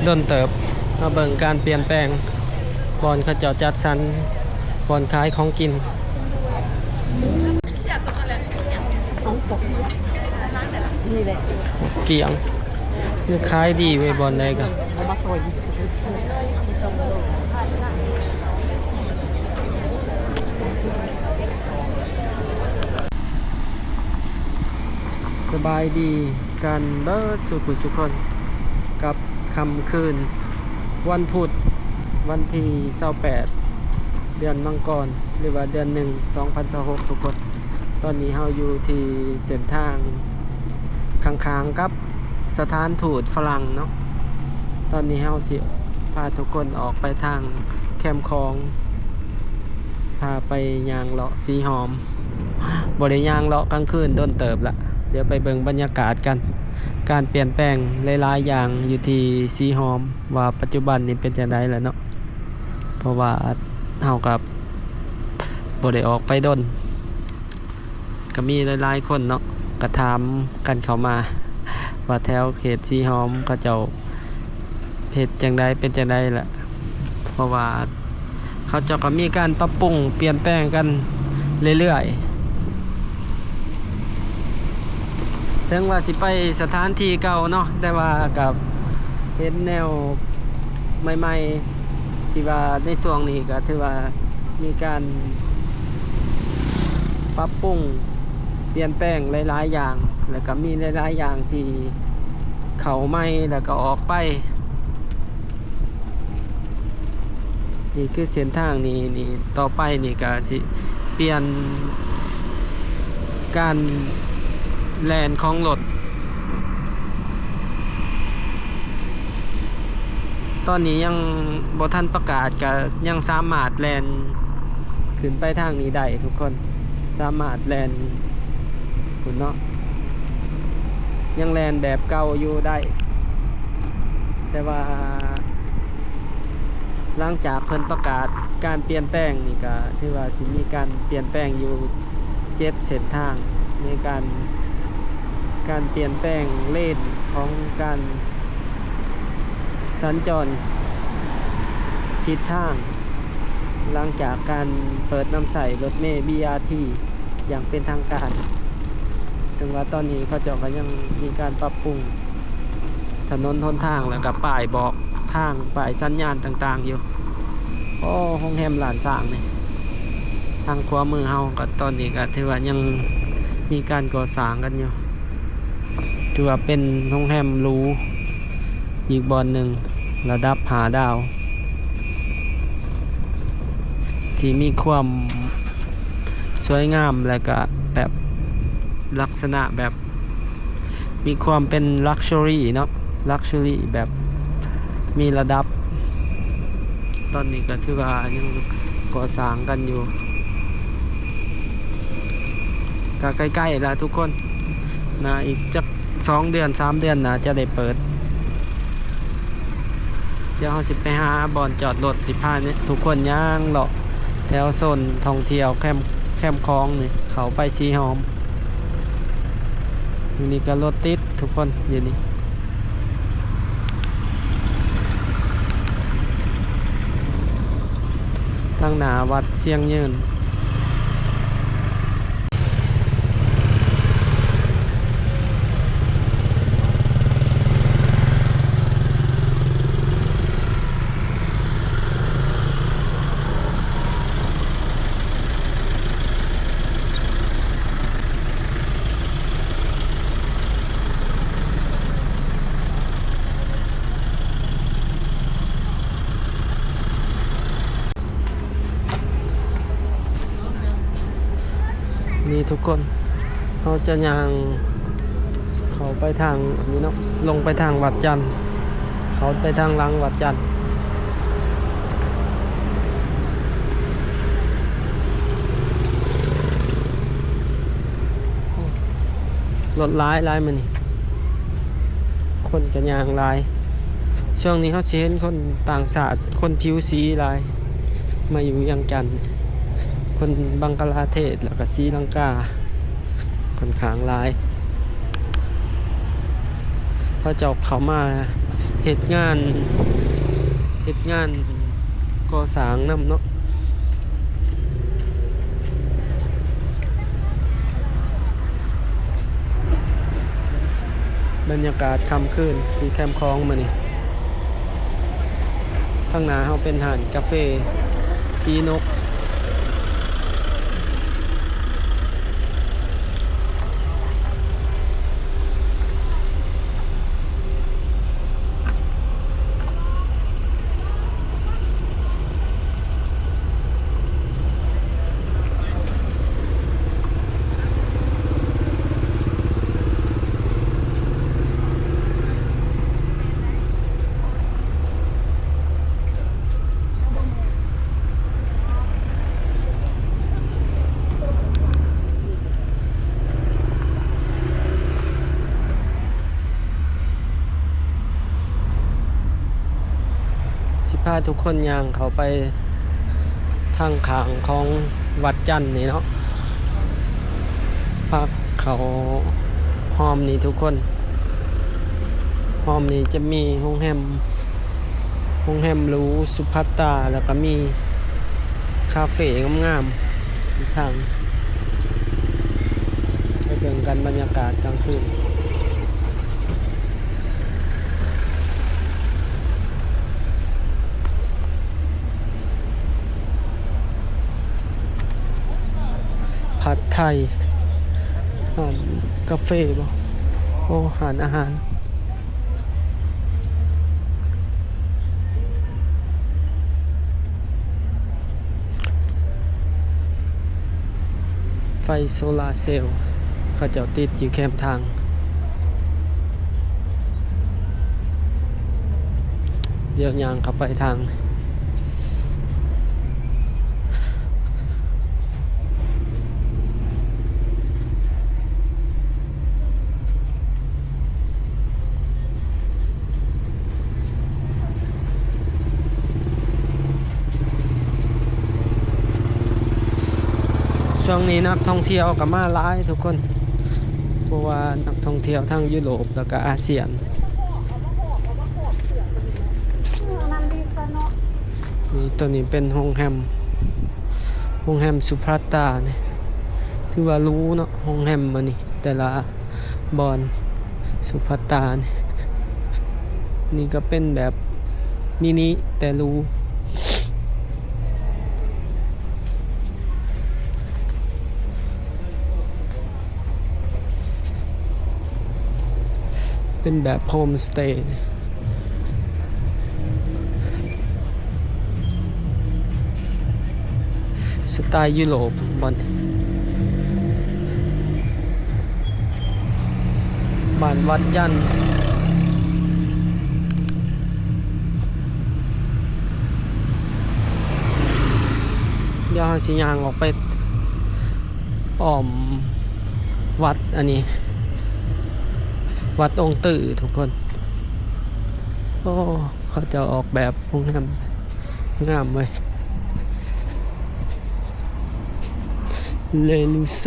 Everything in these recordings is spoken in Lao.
ດົນເຕີບ. ມາເບິ່ງການປ່ຽນແປງບ່ອນເຂົາເຈົ້າຈັດສັນບ່ອນຂາຍຂອງກິນ. ນີ້ແຫຼະ ກຽງ ນີ້ຂາຍດີເວີຍ ບ່ອນໃດກໍ ເອົາມາຊອຍ. ສະບາຍດີກັນເບິດສູ່ຜູ້ສູ່ຄົນ ກັບຄ່ຳຄືນວັນພຸດ ວັນທີຊາວແປດ ເດືອນມັງກອນ ຫຼືວ່າເດືອນໜຶ່ງ ສອງພັນຊາວຫົກ ທຸກຄົນ. ຕອນນີ້ເຮົາຢູ່ທີ່ເສັ້ນທາງຂ້າງໆກັບສະຖານທູດຝຣັ່ງເນາະ. ຕອນນີ້ເຮົາຊິພາທຸກຄົນອອກໄປທາງແຄມຂອງ ພາໄປຍ່າງເລາະສີຫອມ. ບໍ່ໄດ້ຍ່າງເລາະກາງຄືນດົນເຕີບລະ. ດຽວໄປເບິ່ງບັນຍາກາດກັນ ການປ່ຽນແປງຫຼາຍໆຢ່າງຢູ່ທີ່ສີຫອມ ວ່າປັດຈຸບັນນີ້ເປັນຈັ່ງໃດລະເນາະ. ເພາະວ່າເຮົາກໍບໍ່ໄດ້ອອກໄປດົນ ກໍມີຫຼາຍໆຄົນເນາະ ກໍຖາມກັນເຂົ້າມາວ່າແຖວເຂດສີຫອມເຂົາເຈົ້າເຮັດຈັ່ງໃດ ເປັນຈັ່ງໃດລະ. ເພາະວ່າເຂົາເຈົ້າກໍມີການປັບປຸງປ່ຽນແປງກັນເລື້ອຍໆ. ເຖິງວ່າຊິໄປສະຖານທີ່ເກົ່າເນາະ ແຕ່ວ່າກໍເຫັນແນວໃໝ່ໆ ທີ່ວ່າໃນຊ່ວງນີ້ກໍຖືວ່າມີການປັບປຸງປ່ຽນແປງຫຼາຍໆຢ່າງ ແລ້ວກໍມີຫຼາຍໆຢ່າງທີ່ເຂົ້າໃໝ່ ແລ້ວກໍອອກໄປ. ນີ້ຄືເສັ້ນທາງນີ້ ນີ້ຕໍ່ໄປນີ້ກະຊິປ່ຽນການແລ່ນຂອງລົດ. ຕອນນີ້ຍັງບໍ່ທັນປະກາດ ກະຍັງສາມາດແລ່ນຂຶ້ນໄປທາງນີ້ໄດ້ທຸກຄົນ ສາມາດແລ່ນພຸ້ນເນາະ ຍັງແລ່ນແບບເກົ່າຢູ່ໄດ້ ແຕ່ວ່າ ຫຼັງຈາກເພິ່ນປະກາດການປ່ຽນແປງນີ້ ກະຖືວ່າຊິມີການປ່ຽນແປງຢູ່ເຈັດເສັ້ນທາງ ໃນການ ການປ່ຽນແປງເລນຂອງການສັນຈອນທິດທາງ ຫຼັງຈາກການເປີດນຳໃຊ້ລົດເມ ບີອາທີ ຢ່າງເປັນທາງການ ເຊິ່ງວ່າຕອນນີ້ເຂົາເຈົ້າກໍຍັງມີການປັບປຸງ ຖະໜົນຫົນທາງ ແລ້ວກໍປ້າຍບອກທາງ ປ້າຍສັນຍານຕ່າງໆຢູ່. ໂອ້ ໂຮງແຮມລ້ານຊ້າງນີ້ ທາງຂວາມືເຮົາກໍຕອນນີ້ກໍຖືວ່າຍັງມີການກໍ່ສ້າງກັນຢູ່ ຖືວ່າເປັນໂຮງແຮມຫຼູອີກບ່ອນໜຶ່ງ ລະດັບຫ້າດາວ ທີ່ມີຄວາມສວຍງາມ ແລະກະແບບ ລັກສະນະແບບມີຄວາມເປັນລັກຊັວຣີເນາະ ລັກຊັວຣີແບບມີລະດັບ. ຕອນນີ້ກໍຖືວ່າຍັງກໍ່ສ້າງກັນຢູ່ ກໍໃກ້ໆລະທຸກຄົນ ໜ້າອີກຈັກສອງເດືອນສາມເດືອນໜ້າຈະໄດ້ເປີດ. ດຽວເຮົາຊິໄປຫາບ່ອນຈອດລົດ ຊິພາທຸກຄົນຍ່າງເລາະແຖວໂຊນທ່ອງທ່ຽວແຄມ ແຄມຂອງນີ້ ເຂົ້າໄປສີຫອມ. ຢູ່ນີ້ກໍລົດຕິດທຸກຄົນ ຢູ່ນີ້ ທາງໜ້າວັດຊຽງຍືນ. ນີ້ທຸກຄົນ ເຮົາຈະຍ່າງເຂົ້າໄປທາງອັນນີ້ເນາະ ລົງໄປທາງວັດຈັນ ເຂົ້າໄປທາງຫຼັງວັດຈັນ. ລົດຫຼາຍ ຫຼາຍມື້ນີ້ ຄົນກໍຍ່າງຫຼາຍ. ຊ່ວງນີ້ເຮົາຊິເຫັນຄົນຕ່າງຊາດ ຄົນຜິວສີຫຼາຍ ມາຢູ່ວຽງຈັນ ຄົນບັງກະລາເທດ ແລ້ວກໍສີລັງກາ ຂ້ອນຂ້າງຫຼາຍ. ເຂົາເຈົ້າເຂົ້າມາເຮັດ ເຮັດງານ ເຮັດງານກໍ່ສ້າງນຳເນາະ. ບັນຍາກາດຄ່ຳຄືນທີ່ແຄມຂອງມື້ນີ້. ຂ້າງໜ້າເຮົາເປັນຮ້ານກາເຟສີນົກ. ຊິພາທຸກຄົນຍ່າງເຂົ້າໄປທາງຂ້າງຂອງວັດຈັນນີ້ເນາະ. ພາເຂົ້າຮ່ອມນີ້ທຸກຄົນ. ຮ່ອມນີ້ຈະມີໂຮງແຮມ ໂຮງແຮມຫຼູສຸພັດຕາ ແລ້ວກໍມີຄາເຟງາມໆ ອີກທາງ. ໄປເບິ່ງກັນບັນຍາກາດກາງຄືນ. ຜັດໄທ ຮ້ານກາເຟບໍ? ໂອ້ ຮ້ານອາຫານ. ໄຟໂຊລາເຊວ ເຂົາເຈົ້າຕິດຢູ່ແຄມທາງ. ດຽວຍ່າງເຂົ້າໄປທາງ ຊ່ວງນີ້ນັກທ່ອງທ່ຽວກໍມາຫຼາຍທຸກຄົນ ເພາະວ່ານັກທ່ອງທ່ຽວທາງຢູໂຣບ ແລ້ວກໍອາຊຽນ. ນີ້ ຕົວນີ້ເປັນໂຮງແຮມ ໂຮງແຮມສຸພັດຕານີ້ ຖືວ່າຫຼູເນາະ ໂຮງແຮມອັນນີ້ ແຕ່ລະບ່ອນສຸພັດຕານີ້. ນີ້ກໍເປັນແບບມິນິແຕ່ຫຼູ. ເປັນແບບໂຮມສະເຕ ສະໄຕລ໌ຢູໂຣບບ່ອນ ບ້ານວັດຈັນ. ດຽວເຮົາຊິຍ່າງອອກໄປອ້ອມວັດອັນນີ້ ວັດອົງຕື້ທຸກຄົນ. ໂອ້ ເຂົາເຈົ້າອອກແບບໂຮງແຮມງາມເວີຍ ເລລູເຊ.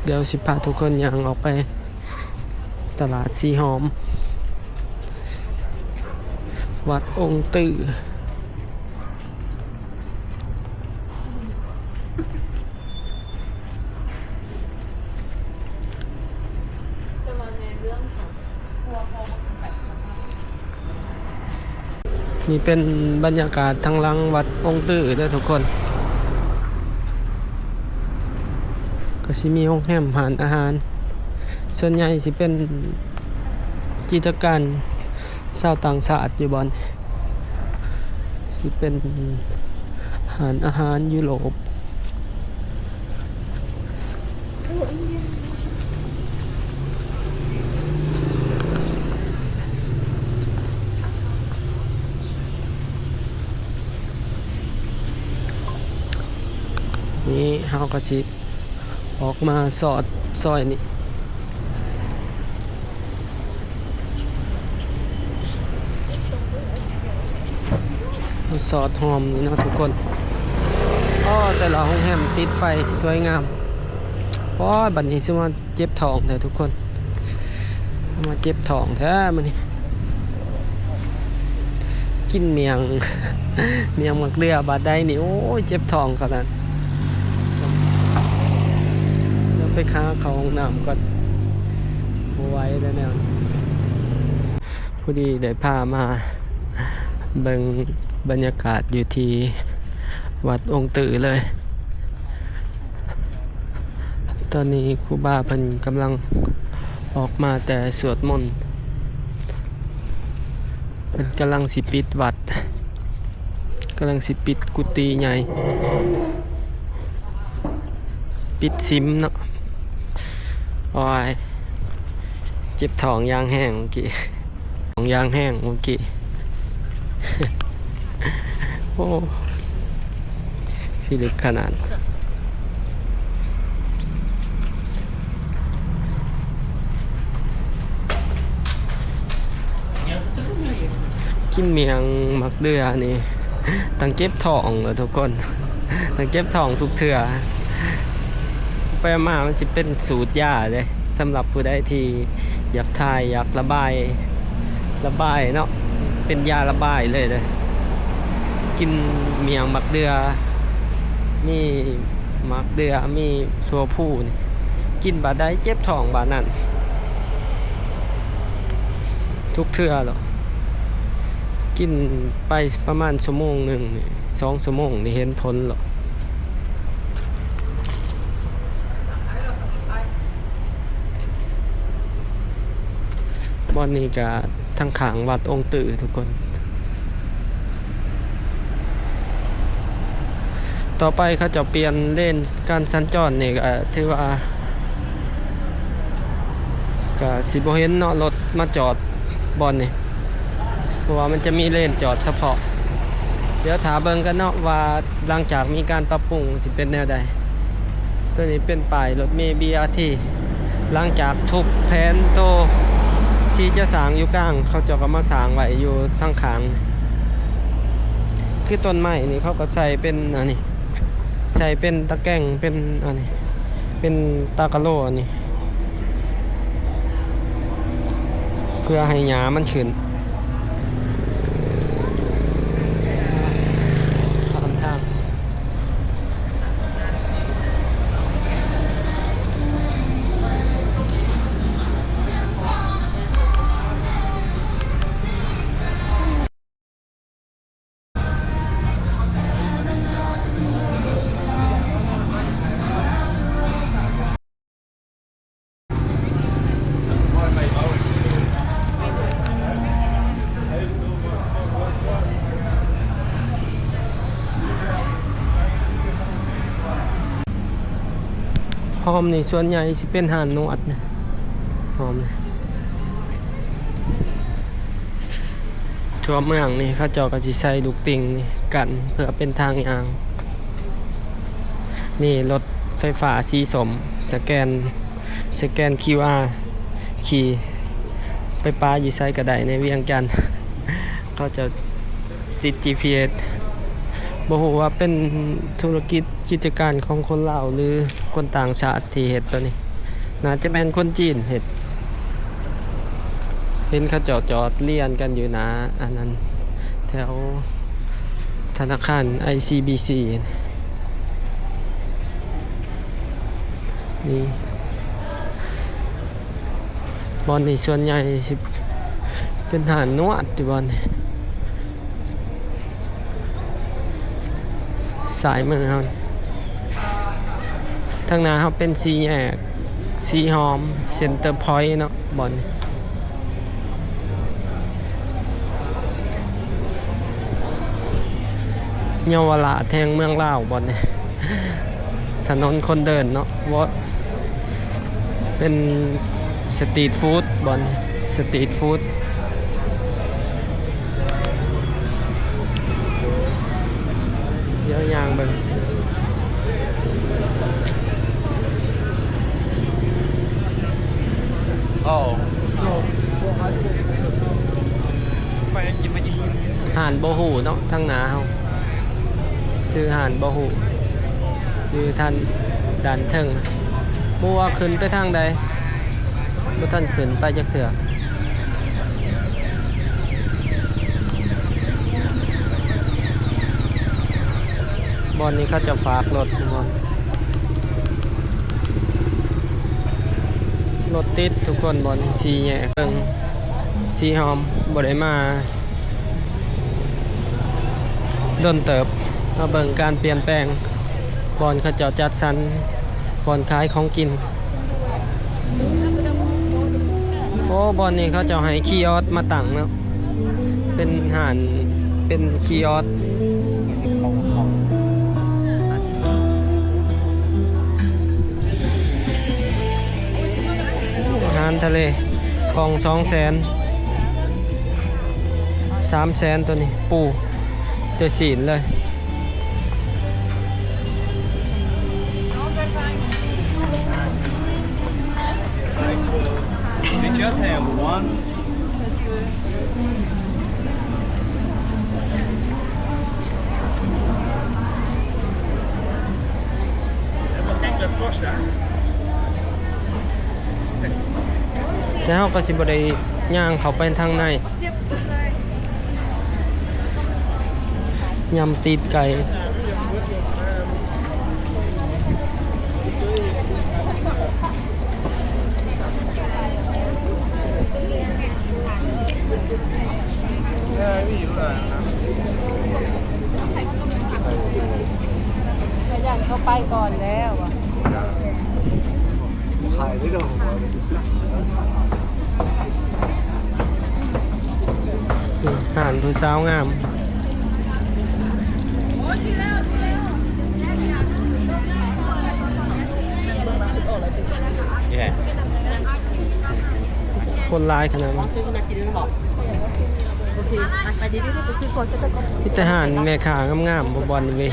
ດຽວຊິພາທຸກຄົນຍ່າງອອກໄປຕະຫຼາດສີຫອມ ວັດອົງຕື້. ນີ້ເປັນບັນຍາກາດທາງຫຼັງວັດອົງຕື້ເດີທຸກຄົນ. ກໍຊິມີໂຮງແຮມ, ຮ້ານອາຫານ, ສ່ວນໃຫຍ່ຊິເປັນກິດຈະການຊາວຕ່າງຊາດຢູ່ບ່ອນ. ຊິເປັນຮ້ານອາຫານຢູໂຣບ. ນີ້ເຮົາກໍຊິອອກມາຊອດຊອຍນີ້. ສອດຫອມນີ້ເນາະທຸກຄົນ. ໂອ້ ແຕ່ລະໂຮງແຮມຕິດໄຟສວຍງາມ. ໂອ້ຍ ບັດນີ້ຊິມາເຈັບທ້ອງແທ້ທຸກຄົນ, ມາເຈັບທ້ອງແທ້ມື້ນີ້. ກິນໝ້ຽງ ໝ້ຽງໝາກເດື່ອບາດໃດນີ້ ໂອ້ຍ ເຈັບທ້ອງຂະໜາດ. ດຽວໄປຫາເຂົ້າຫ້ອງນ້ຳກ່ອນ ບໍ່ໄຫວແລ້ວແນວນີ້. ພໍດີໄດ້ພາມາເບິ່ງບັນຍາກາດຢູ່ທີ່ວັດອົງຕື້ເລີຍ. ຕອນນີ້ຄູບາເພິ່ນກຳລັງອອກມາແຕ່ສວດມົນ, ເພິ່ນກຳລັງຊິປິດວັດ, ກຳລັງຊິປິດກຸຕິໃຫຍ່. ປິດສິມເນາະ. ໂອ້ຍ ເຈັບທ້ອງຢ່າງແຮງເມື່ອກີ້, ທ້ອງຢ່າງແຮງເມື່ອກີ້. ໂອ້ ພິລຶກຂະໜາດ. ກິນໝ້ຽງໝາກເດື່ອນີ້ ຕ້ອງເຈັບທ້ອງເດີທຸກຄົນ, ຕ້ອງເຈັບທ້ອງທຸກເທື່ອ. ໄປມາມັນຊິເປັນສູດຢາເດ້ ສຳລັບຜູ້ໃດທີ່ຢາກຖ່າຍ ຢາກລະບາຍ ລະບາຍເນາະ, ເປັນຢາລະບາຍເລີຍເດ້. ກິນໝ້ຽງໝາກເດື່ອ ມີໝາກເດື່ອ ມີຖົ່ວພູນີ້ ກິນບາດໃດເຈັບທ້ອງບາດນັ້ນ ທຸກເທື່ອເນາະ. ກິນໄປປະມານຊົ່ວໂມງໜຶ່ງນີ້ ສອງຊົ່ວໂມງນີ້ເຫັນຜົນແລ້ວ. ບ່ອນນີ້ກະທາງຂ້າງວັດອົງຕື້ທຸກຄົນ. ຕໍ່ໄປເຂົາເຈົ້າປ່ຽນເລນການສັນຈອນນີ້ ກະຖືວ່າ ກະຊິບໍ່ເຫັນເນາະ ລົດມາຈອດບ່ອນນີ້ ເພາະວ່າມັນຈະມີເລນຈອດສະເພາະ. ດຽວຖ້າເບິ່ງກັນເນາະວ່າ ຫຼັງຈາກມີການປັບປຸງຊິເປັນແນວໃດ. ໂຕນີ້ເປັນປ້າຍລົດເມບີອາທີ ຫຼັງຈາກທຸບແຜ່ນໂຕທີ່ຈະສ້າງຢູ່ກາງ ເຂົາເຈົ້າກໍມາສ້າງໄວ້ຢູ່ທາງຂ້າງ. ຄືຕົ້ນໄມ້ນີ້ເຂົາກໍໃສ່ເປັນອັນນີ້ ໃສ່ເປັນຕະແກງ ເປັນອັນນີ້ ເປັນຕາກະໂລອັນນີ້ ເພື່ອໃຫ້ຫຍ້າມັນຂຶ້ນ ຂ້າມທາງ. ຫອມນີ້ສ່ວນໃຫຍ່ຊິເປັນຮ້ານນວດນະ ຫອມນີ້. ທົ່ວເມືອງນີ້ເຂົາເຈົ້າກໍຊິໃສ່ລູກຕິ່ງນີ້ກັ້ນເພື່ອເປັນທາງຍ່າງ. ນີ້ລົດໄຟຟ້າສີສົ້ມ ສະແກນ ສະແກນຄິວອາ ຂີ່ໄປປະຢູ່ໃສກໍໄດ້ໃນວຽງຈັນ. ເຂົາເຈົ້າຕິດຈີພີເອັສ ບໍ່ຮູ້ວ່າເປັນທຸລະກິດ ກິດຈະການຂອງຄົນລາວ ຫຼື ຄົນຕ່າງຊາດທີ່ເຮັດໂຕນີ້ ໜ້າຈະແມ່ນຄົນຈີນເຮັດ. ເຫັນເຂົາເຈົ້າຈອດລຽນກັນຢູ່ໜ້າອັນນັ້ນ ແຖວທະນາຄານໄອຊີບີຊີ ນີ້. ບ່ອນນີ້ສ່ວນໃຫຍ່ຊິເປັນຮ້ານນວດຢູ່ບ່ອນນີ້ ຊ້າຍມືເຮົາ. ທາງໜ້າເຮົາເປັນສີ່ແຍກສີຫອມ ເຊັນເຕີພອຍເນາະ ບ່ອນນີ້. ເຍົາວະລາດແຫ່ງເມືອງລາວບ່ອນນີ້ ຖະໜົນຄົນເດີນເນາະ ເປັນສະຕຣີດຟູດບ່ອນນີ້ ສະຕຣີດຟູດ. ດຽວຍ່າງເບິ່ງ. ໂອ້ ໄປກິນມາອີກ. ຮ້ານບໍ່ຮູ້ເນາະ ທາງໜ້າເຮົາ ຊື່ຮ້ານບໍ່ຮູ້ ຢູ່ທາງດ້ານເທິງ. ບໍ່ຮູ້ວ່າຂຶ້ນໄປທາງໃດ ບໍ່ທັນຂຶ້ນໄປຈັກເທື່ອ. ບ່ອນນີ້ເຂົາເຈົ້າຝາກລົດ ທຸກຄົນ ລົດຕິດທຸກຄົນ. ບ່ອນນີ້ສີ່ແຍກ ເບິ່ງ ສີຫອມ ບໍ່ໄດ້ມາດົນເຕີບ. ມາເບິ່ງການປ່ຽນແປງ ບ່ອນເຂົາເຈົ້າຈັດສັນ ບ່ອນຂາຍຂອງກິນ. ໂອ້ ບ່ອນນີ້ເຂົາເຈົ້າໃຫ້ຄີອອສມາຕັ້ງເນາະ ເປັນຮ້ານ ເປັນຄີອອສ ອາຫານທະເລ ກ່ອງສອງແສນ ສາມແສນ ໂຕນີ້ ປູ ແຕ່ຊີ້ນເລີຍ. They just have one. ແຕ່ເຮົາກໍຊິບໍ່ໄດ້ຍ່າງເຂົ້າໄປທາງໃນ. ຍຳຕີນໄກ່ ຢ້ານເຂົາໄປກ່ອນແລ້ວ. ຮ້ານຜູ້ສາວງາມ ຄົນຫຼາຍຂະໜາດນັ້ນ. ມີແຕ່ຮ້ານແມ່ຄ້າງາມໆ ບໍ່ບ່ອນນີ້ເວີຍ.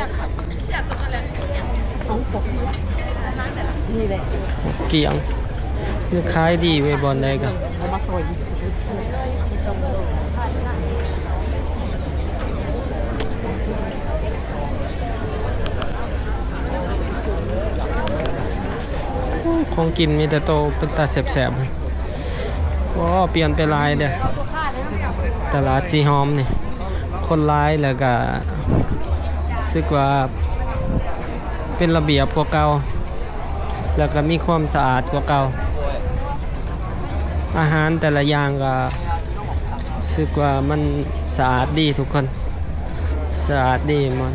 ນີ້ແຫຼະ ກຽງ ນີ້ຂາຍດີເວີຍ ບ່ອນໃດກໍ. ຂອງກິນມີແຕ່ໂຕເປັນຕາແຊບໆ. ໂອ້ ປ່ຽນໄປຫຼາຍເດີ້ ຕະຫຼາດສີຫອມນີ້ ຄົນຫຼາຍ ແລ້ວກະ ຮູ້ສຶກວ່າເປັນລະບຽບກວ່າເກົ່າ ແລ້ວກະມີຄວາມສະອາດກວ່າເກົ່າ. ອາຫານແຕ່ລະຢ່າງກະ ຮູ້ສຶກວ່າມັນສະອາດດີທຸກຄົນ ສະອາດດີໝົດ.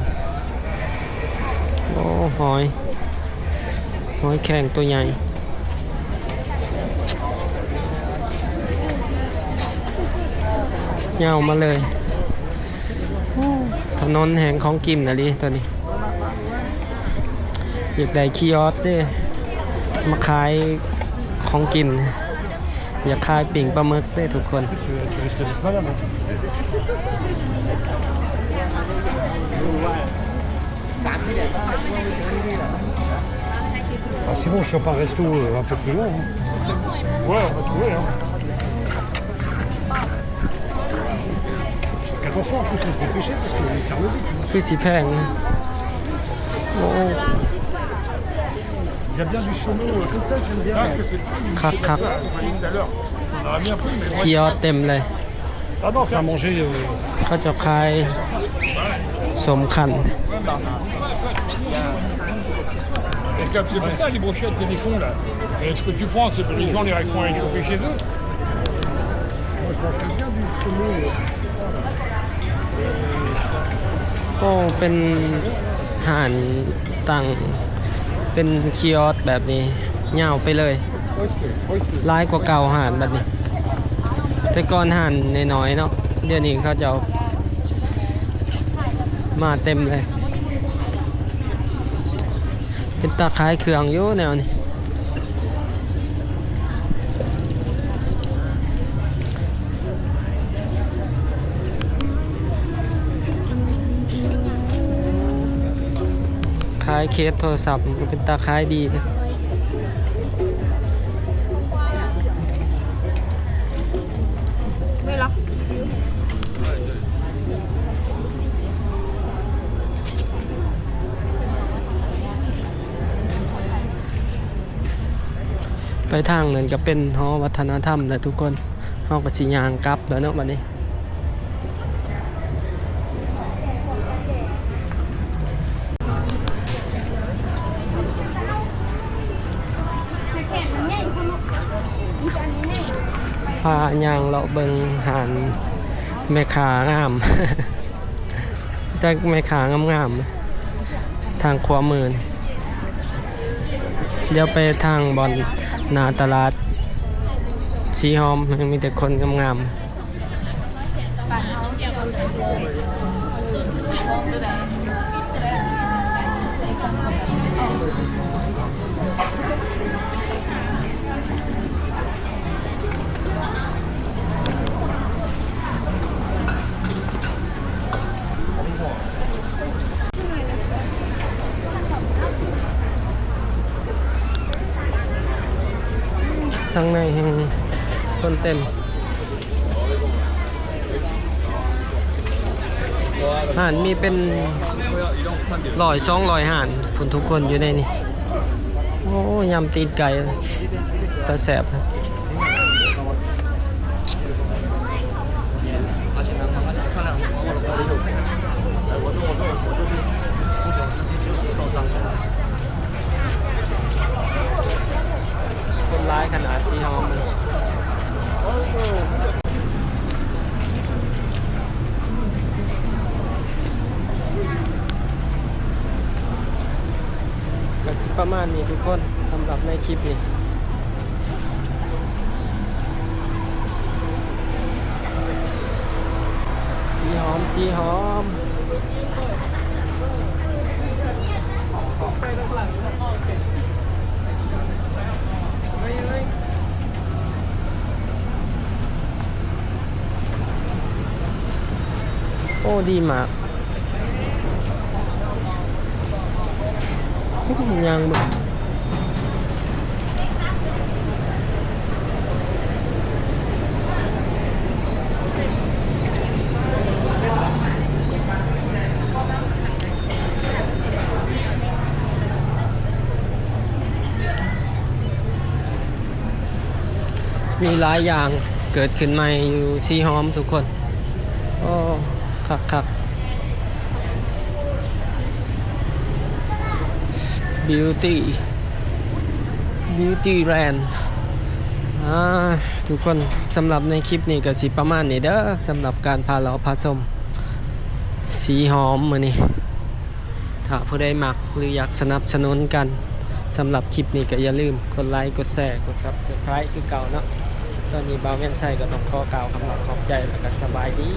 ໂອ້ ຫອຍ ຫອຍແຄງໂຕໃຫຍ່ ຍາວມາເລີຍ. ໂອ້ ຖະໜົນແຫ່ງຂອງກິນອີ່ຫຼີໂຕນີ້. ຢາກໄດ້ຄີອອສເດ້ ມາຂາຍຂອງກິນ ຢາກຂາຍປີ້ງປາໝຶກເດ້ທຸກຄົນ. ອ່, sinon, si on part resto, euh, un peu plus loin, hein. Ouais, on va trouver, hein. Faites attention, en plus, faut se dépêcher parce que c'est fermé vite, hein. ຄືຊິແພງນະ. ໂອ້ Il y a bien du saumon, euh, comme ça, j'aime bien. ຄັກໆ On a bien pris, mais ຄຽວເຕັມເລີຍ. Ah non, c'est à manger, euh. ເຂົາເຈົ້າຂາຍສົ້ມຄັນ. Et comme c'est pour ça, les brochettes, les fonds, là. Et ce que tu prends, c'est pour les gens, les font réchauffer chez eux. ໂອ້ ເປັນຮ້ານຕັ້ງ ເປັນຄີອອສແບບນີ້ ຍາວໄປເລີຍ ຫຼາຍກວ່າເກົ່າຮ້ານບັດນີ້. ແຕ່ກ່ອນຮ້ານນ້ອຍໆເນາະ ດຽວນີ້ເຂົາເຈົ້າມາເຕັມເລີຍ. ເປັນຕາຂາຍເຄື່ອງຢູ່ແນວນີ້ ຂາຍເຄສໂທລະສັບ ມັນກໍເປັນຕາຂາຍດີເດ້. ໄປທາງນັ້ນກໍເປັນຫໍວັດທະນະທຳແລ້ວທຸກຄົນ. ເຮົາກໍຊິຍ່າງກັບແລ້ວເນາະບັດນີ້. ພາຍ່າງເລາະເບິ່ງຮ້ານແມ່ຄ້າງາມ. ຈັກແມ່ຄ້າງາມໆ ທາງຂວາມືນີ້. ດຽວໄປທາງບ່ອນໜ້າຕະຫຼາດສີຫອມ ຍັງມີແຕ່ຄົນງາມໆ. ທາງໃນແຮ່ງຄົນເຕັມ. ຮ້ານມີເປັນຮ້ອຍສອງຮ້ອຍຮ້ານພຸ້ນທຸກຄົນຢູ່ໃນນີ້. ໂອ້ ຍຳຕີນໄກ່ ຕາແຊບ. ຄົນຫຼາຍຂະໜາດ ສີຫອມ. ກໍຊິປະມານນີ້ທຸກຄົນ ສຳລັບໃນຄລິບນີ້. ສີຫອມ ສີຫອມ. ໂອ້ ດີມາກ. ຍ່າງເບິ່ງ ມີຫຼາຍຢ່າງເກີດຂຶ້ນໃໝ່ຢູ່ສີຫອມທຸກຄົນ. ໂອ້ ຄັກໆ. Beauty Beauty Land. ອ່າ ທຸກຄົນ ສຳລັບໃນຄລິບນີ້ກໍຊິປະມານນີ້ເດີ ສຳລັບການພາເລາະພາຊົມສີຫອມມື້ນີ້. ຖ້າຜູ້ໃດມັກ ຫຼື ຢາກສະໜັບສະໜູນກັນ ສຳລັບຄລິບນີ້ກໍຢ່າລືມກົດໄລ ກົດແຊ ກົດ Subscribe ຄືເກົ່າເນາະ. ຕອນນີ້ບ່າວແມ່ນໄຊກໍຕ້ອງຂໍກ່າວຄຳວ່າຂອບໃຈ ແລ້ວກໍສະບາຍດີ.